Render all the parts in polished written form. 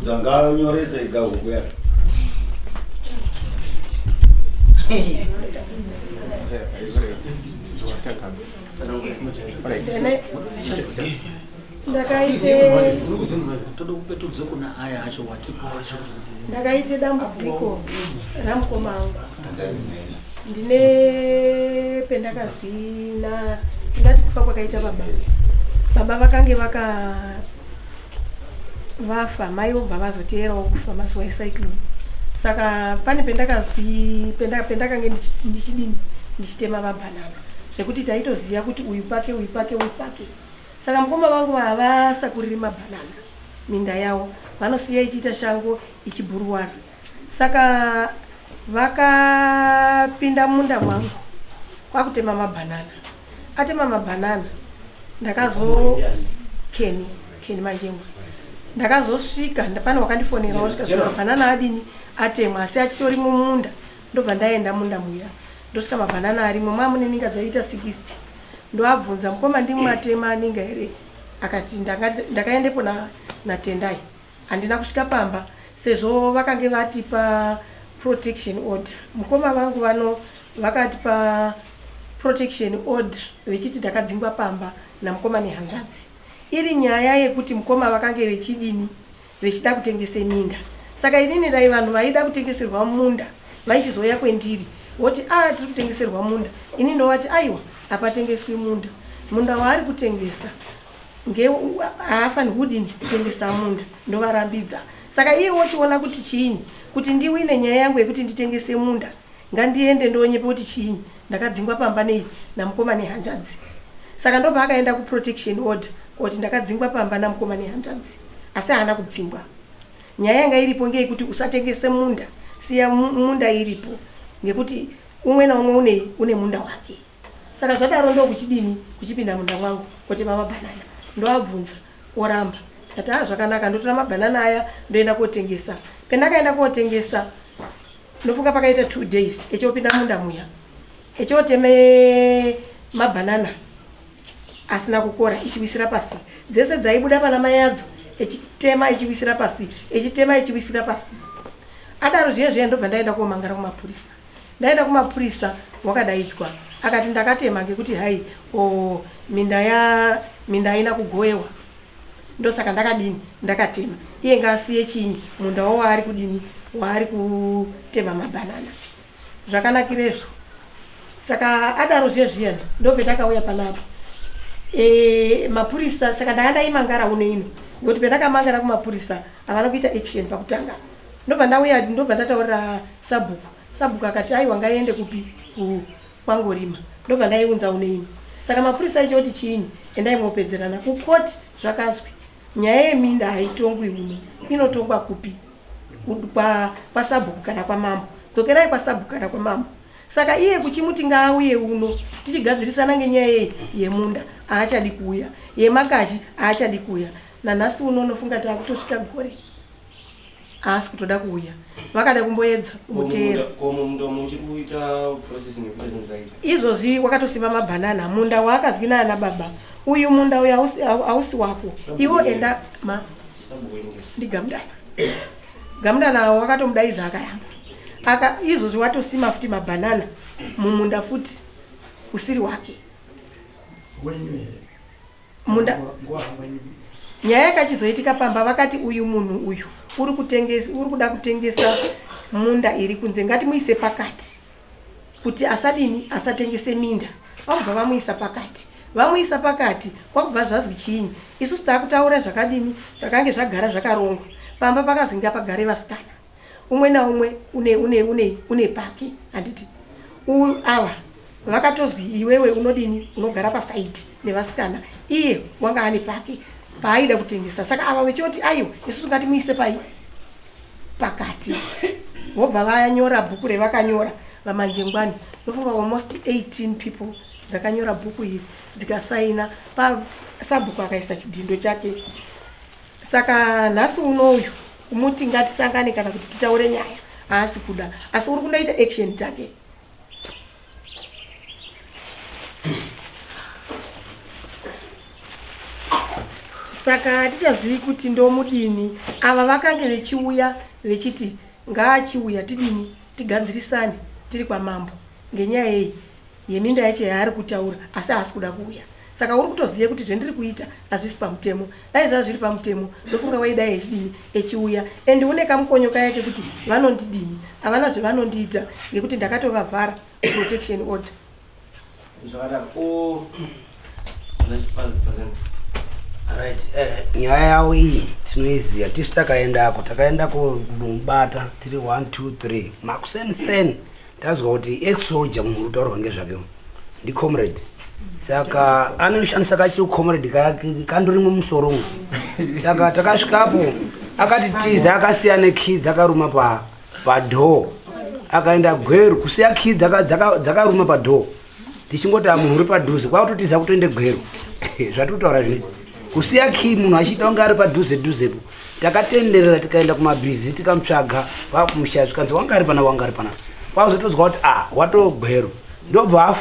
Mafudza ngaanyorese ega huku yake. Ndakaite dambudziko ramukoma wangu. Ndine pendakazvina tingati kufa kwakaita baba. Baba vakange vafa, mai vobva vazoteerawo kufa mazuva ecyclone. Saka pane pendakazwi pendakange ndichidini ndichitema mabhanana zvekuti taitoziva kuti uyu pake uyu pake uyu pake. Saka mukoma vangu havasakuriri mabhanana minda yavo, vanosiya ichiita shango ichibhuruwara. Saka vakapinda munda mwangu kwakutema mabhanana. Atema mabhanana ndakazo Keni Manjengwa. Ndakazosvika pane wakandifonera wasvika mabhanana adini atemwa asi achitori mumunda. Ndobva ndaenda munda muya ndosvika mabhanana arimo mamune ninga dzaiita 60. Ndoabvunza mukoma ndimwe atema aninga here? Akati ndakaendepo naTendai. Handina kusvika pamba sezvo vakange vatipa protection order. Mukoma vangu vano vakatipa protection order vechiti ndakadzingwa pamba namukoma nehanzvadzi. Iri nyaya yekuti mukoma vakange vechidini vechida kutengese minda. Saka inini dai vanhu vaida kutengeserwa munda vaichizouya kwendiri voti tiri kutengeserwa munda. Ini ndovati aiwa apatengeswi munda. Munda waari kutengesa haafaniri kudini kutengesa munda, ndovarambidza. Saka iye wochiona kuti chiini kuti ndiwine nyaya yangu yekuti nditengese munda, ngandiende ndonyepa kuti chiini ndakadzingwa pamba nei namukoma nehanzvadzi. Saka ndobva akaenda kuprotection order kuti ndakadzingwa pamba namukoma nehanzvadzi, asi haana kudzingwa. Nyaya yanga iripo ngeyekuti usatengese munda, siya munda iripo ngekuti umwe naumwe une munda wake. Saka zvadaro ndokuchidini kuchipinda munda mwangu kotema mabhanana. Ndoabvunza oramba. Ndati zvakanaka, ndotora mabhanana aya ndoenda kotengesa. Pendakaenda kotengesa ndofunga pakaita 2 days echopinda munda muya echoteme mabhanana asina kukora ichiwisira pasi. Dzese dzaibuda pana mai adzo echitema ichiwisira pasi, echitema ichiwisira pasi. Adaro zviye zviye ndobva ndaenda komangara kumapurisa. Ndaenda kumapurisa wakadaidzwa akati ndakatema ngekuti hai minda haina kugowewa, ndosaka ndakadini ndakatema. Iye ngaasiye chinyi munda waari kudini waari kutema mabhanana. Zvakanakirezvo. Saka adaro zviye zviye ndobva ndakauya panapa mapurisa. Saka ndanga ndaimangara uno ino ngekuti pendakamangara kumapurisa havana kuita action pakutanga. Ndobva ndauya ndobva ndataurira sabhuku. Sabhuku akati aiwa ngaende kupi kwangorima. Ndobva ndaiunza uno ino. Saka mapurisa aichoti chiini endai mopedzerana kukoti. Zvakazwi nyaya yeminda haitongwi uno, inotongwa kupi? Kwasabhuku kana kwamambo. Dzokerai kwasabhuku kana kwamambo. Saka iye kuchimuti ngaauye uno tichigadzirisana ngenyaya yemunda haachadi kuuya, yemakachi haachadi kuuya. Nanhasi uno unofunga taakutosvika gore haasi kutoda kuuya. Vakada kumboedza kumuteera. Izvozvi wakatosima mabhanana munda waakazwi naana baba, uyu munda uyu hausi wako, iwo enda ndiGamudana. Gamudana wakatomudaidza akaramba. Aka izvozvi watosima futi mabhanana mumunda futi usiri wake. Munda nyaya yakachizoitika pamba vakati uyu munhu uyu uri kuda kutengesa munda iri kunze, ngatimuise pakati kuti asadini asatengese minda. Vakubva vamuisa pakati. Vamuisa pakati kwakubva zvazwi chiini isusu taakutaura zvakadini zvakange zvagara zvakarongwa. Pamba pakazwi ngapagare vasikana, umwe naumwe une pake handiti. Ava vakatozwi iwewe unodini unogara pasaidi nevasikana, iye wanga ane pake paaida kutengesa. Saka ava vechoti aiwa isusu ngatimuise pai pakati. Vobva vanyora bhuku revakanyora vaManjengwani. Ndofunga almost 18 people dzakanyora bhuku iri dzikasaina. Pasabhuku akaisa chidhindo chake. Saka nhasi unoyu kumuti ngatisangane kana kuti titaure nyaya haasi kuda, asi uri kundoita action dzake. Saka hatichazivi kuti ndomudini. Ava vakange vechiuya vechiti ngaachiuya tidini tigadzirisane tiri kwamambo ngenyaya yei yeminda yacho yaari kutaura, asi haasi kuda kuuya. Saka uri kutoziva kuti zvendiri kuita hazvisi pamutemo. Dai zvava zviri pamutemo ndofunga waidai echidini echiuya. Ende une kamukonyo kaya kekuti vanondidini, havana zvevanondiita ngekuti ndakatovavhara protection order. Right, nyaya yavo iyi tinoiziva tisu takaendako, takaenda kumubata tiri 1 2 3 makuseniseni tazwa kuti ex-soldier munhu uri kutaurwa ngezvake ndi comrade. Saka anoshandisa kachiri comrade kandorimwe musoro umu. Saka takasvikapo akati tiza akasiya nekey dzakaruma padhoo, akaenda Gweru kusiya key dzakaruma padhoo. Tichingoti munhu uri padhuze kwakutotiza kutoende Gweru. Zvatiri zvino kusiya key munhu achiita kunge ari padhuze dhuzepo. Takatenderera tikaenda kumabhizi tikamutsvaga vakumusha zvikanzi wanga ari pana wanga ari pana. Kwazotozwa kuti watogweru. Ndobva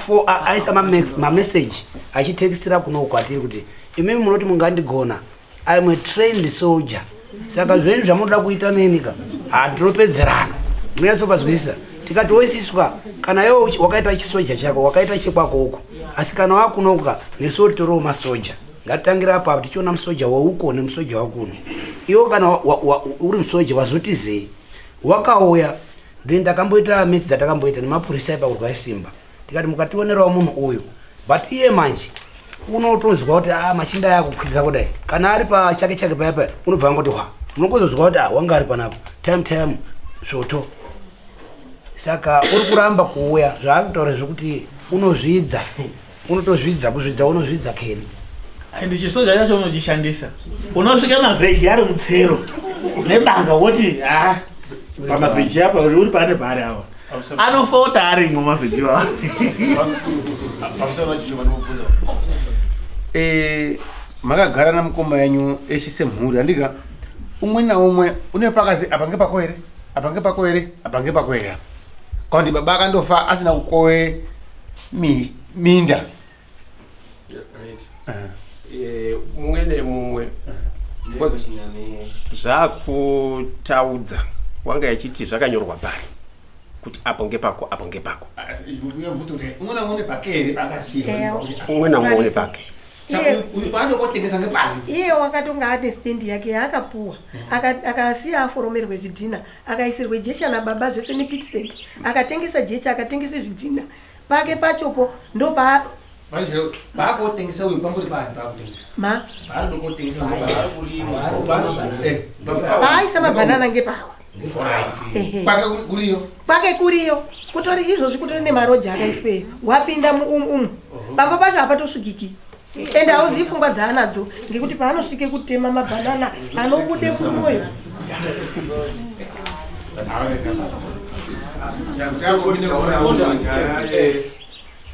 aisa mameseji achitekistira kuno kwatiri kuti imimi munoti mungandigona, I am a trained soldier. Saka zvenyu zvamunoda kuita nenika handinopedzerana. Munyatsopazwisisa. Tikati woisiswa kana iwe wakaita chisoja chako wakaita chekwako uko, asi kana wakunoka nesuwo titoriwo masoja. Ngatitangira apa tichiona musoja wauko nemusoja wakuno. Iwe kana uri musoja wazotizei wakauya. Then takamboita metsi dzatakamboita nemapurisa epakurwa simba, tikati mukationerawo munhu uyu, but iye manje unotonzwa kuti machinda aya akukwidza kudai, kana ari pachake chake paya paya unobva angoti hwa, unongozozwa kuti wanga ari panapo time svoto. Saka uri kuramba kuuya zvaari kutaura zvekuti unozvidza, unotozvidza kuzvidza unozvidza keni. Ende chisoja chacho unochishandisa, unosvika mavheji ari mutsero nebanga woti pamavheji apa uri pane pari awa anofota arimwo mavheji awa. Makagara namukoma yenyu eshe semhuri handika umwe naumwe une pakazi apa ngepako here, apa ngepako here, apa ngepako here apa. Kandi baba akandofa asina kukowe minda. Mumwe nemumwe zvakutaudza wanga yachiti zvakanyorwa pari kuti apo ngepako apo ngepako. Umwe naumwe une pake. Iye wakatonga ane stendi yake yaakapuwa, akasiya aforomerwe zvidhina, akaisirwe jecha nababa zvese nepitisend, akatengesa jecha akatengesa zvidhina pake pachopo ndopa paakotengesa uyu pambori paani paakutengesa paarikotengesa paaisa mabhanana ngepawa kwake kuriyo kutori izvozvi kutori nemaroja akaisweyo wapinda muumu pamba pacho hapatosvikiki. Ende hauzivi pfungwa dzaanadzo ngekuti paanosvike kutema mabhanana anobude kumwoyo.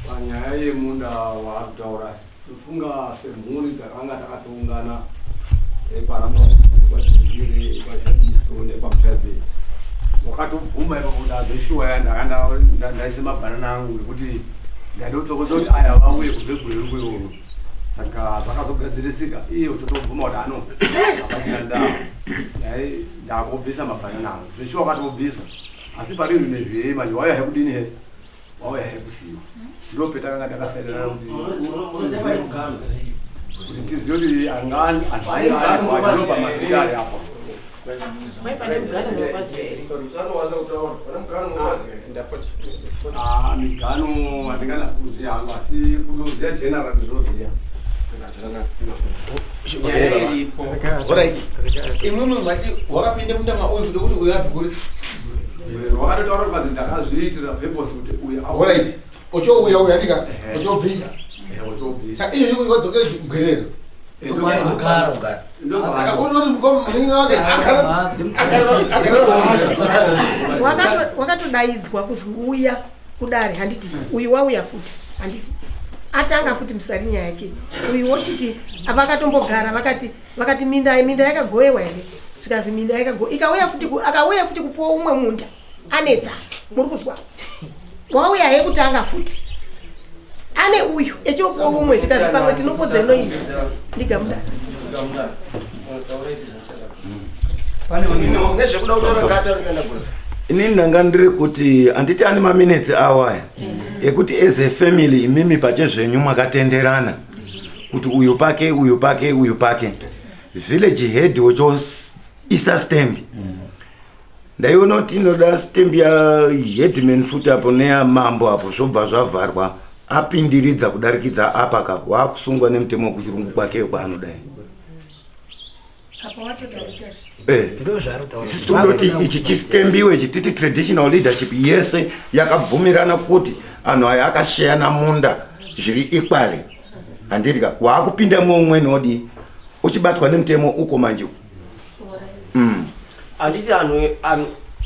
Panyaya yemunda waakutaura tofunga semhuri takanga takatoungana paramkwadzingire kwazhabiso nekwamutadzei wakatobvuma ipapo kuti azveshuwa ya ndaise mabhanana angu ngekuti ndadotsokotsa kuti aya vauye kubve Gweru kweuro. Saka zvakazogadzirisika iye utotobvuma kuti ano hapachina ndaa ndakobvisa mabhanana angu zveshuwa wakatobvisa, asi pari zvino manje wauya hekudini he wauya hekusiwa. Ndopetakanga takasairana kuti tizive kuti angani anhu pamazita ari apo. Migano handinganasi kuziva hangu, asi kunoziva general ndinoziva. Imwimwe mati wakapinda munda mauyu kuda kuti uyu abve kuri wakatotaura kuti ndakazviitira purpose kuti uyu alright ochouya uyu andika ochobvisa saka iyo wadzokera Gwerero saka unoti munin'ina wake wakatodaidzwa kuzi uya kudare handiti uyu wauya futi handiti atanga futi musarinya yake uyu wochiti avakatombogara vakati minda yakagoyewa here zvikazi minda yakago ikauya futi akauya futi kupuwa umwe munda anetsa muri kuzwa wauya he kutanga futi ane uyu echopuwa umwe zvikazi pamwe tinopodza inoisi ndigamudara. Inini ndanga ndiri kuti handiti ane maminitsi awo aya ekuti as a family imimi pachezvenyu makatenderana kuti uyu pake uyu pake uyu pake. Village head wachoisa stamp. Ndaiona kuti inoda stamp ya headman futi apo neyamambo apo zvobva zvavharwa apindiridza kudarikidza apa ka waakusungwa nemutemo wekuchirungu kwakeyo kwaanodai. Isusu tondoti ichi chistembiwe ichi titi traditional leadership yese yakabvumirana kuti anhu aya akasheyana munda zviri equally. Handiti ka waakupinda mumweni wodii uchibatwa nemutemo uko manje. Handiti anhu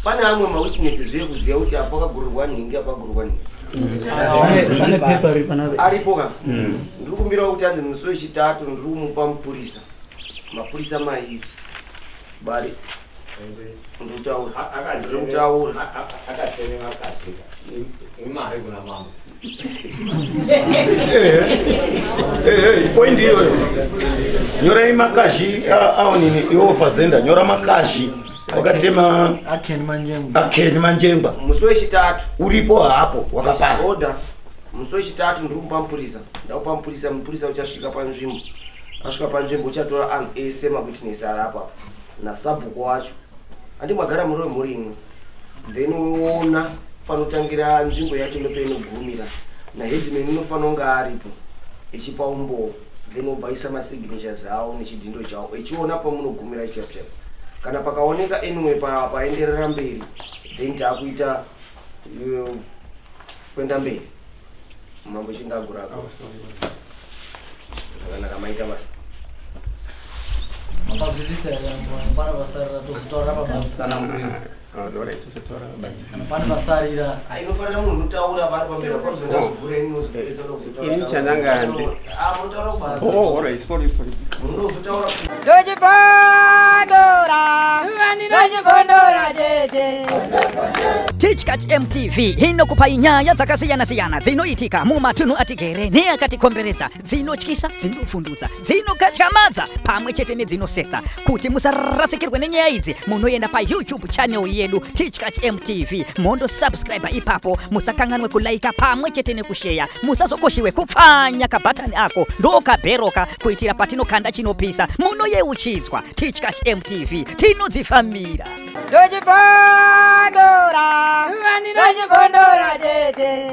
pane amwe mawitnesses ekuziva kuti apa pakagururwa nhingi apa pakagururwa nhingi. Aripo ka. Ndiri kumbirawo kuti anzi musi wechitatu ndiri kumupa mupurisa. Mapurisa mairi. Bari. Ndikutaura. Akateme makati. Imari kuna mama. Point iyoyo. Nyorai makazhi aonini iwo fazenda nyora makazhi wakatema Akeni Manjengwa. Musi wechitatu uripo hapo wakapara. Order. Musi wechitatu ndiri kumupa mupurisa. Ndakupa mupurisa, mupurisa uchasvika panzvimbo. Asvika panzvimbo uchatora anhu ese mawitness ari apa nasabhuku wacho. Handi magara muri wemhuri imwe. Then woona panotangira nzvimbo yacho nepainogumira. Naheadman unofanira kunge aripo echipa umbowo. Then wobva aisa masignatures awo nechidhindo chawo echiona pamunogumira icho chaipo. Kana pakaoneka anyway paenderera mberi then taakuita kuenda mberi. Mambo chingagurako. Zvakanaka maita basa. Makazwisisa here pana vasarira tozotaura pabasa. Pana vasarira. Inofanira munhu unotaura vari pamberi pazondazogura ini unozopedza unozotaura. Ini chananga ndi. Munotaura kubasa. Oh, all right, sorry. Munozotaura. Ndochibondora. Ndochibondora chete. Tichkach MTV inokupa nyaya dzakasiyana-siyana dzinoitika mumatunhu atigere neakatikomberedza, dzinotyisa, dzinovhundutsa, dzinokatyamadza pamwe chete nedzinosetsa. Kuti musarasikirwe nenyaya idzi, munoenda pa YouTube channel yedu Tichkach MTV, mondo subscribe ipapo, musakanganwe kulaika pamwe chete nekusheya, musazokoshiwe kupfanya kabhatani ako ndokabheroka kuitira patinokanda chinopisa munoyeuchidzwa. Tichkach MTV tinodzifambira. Ndochibondora. Ndochibondora chete.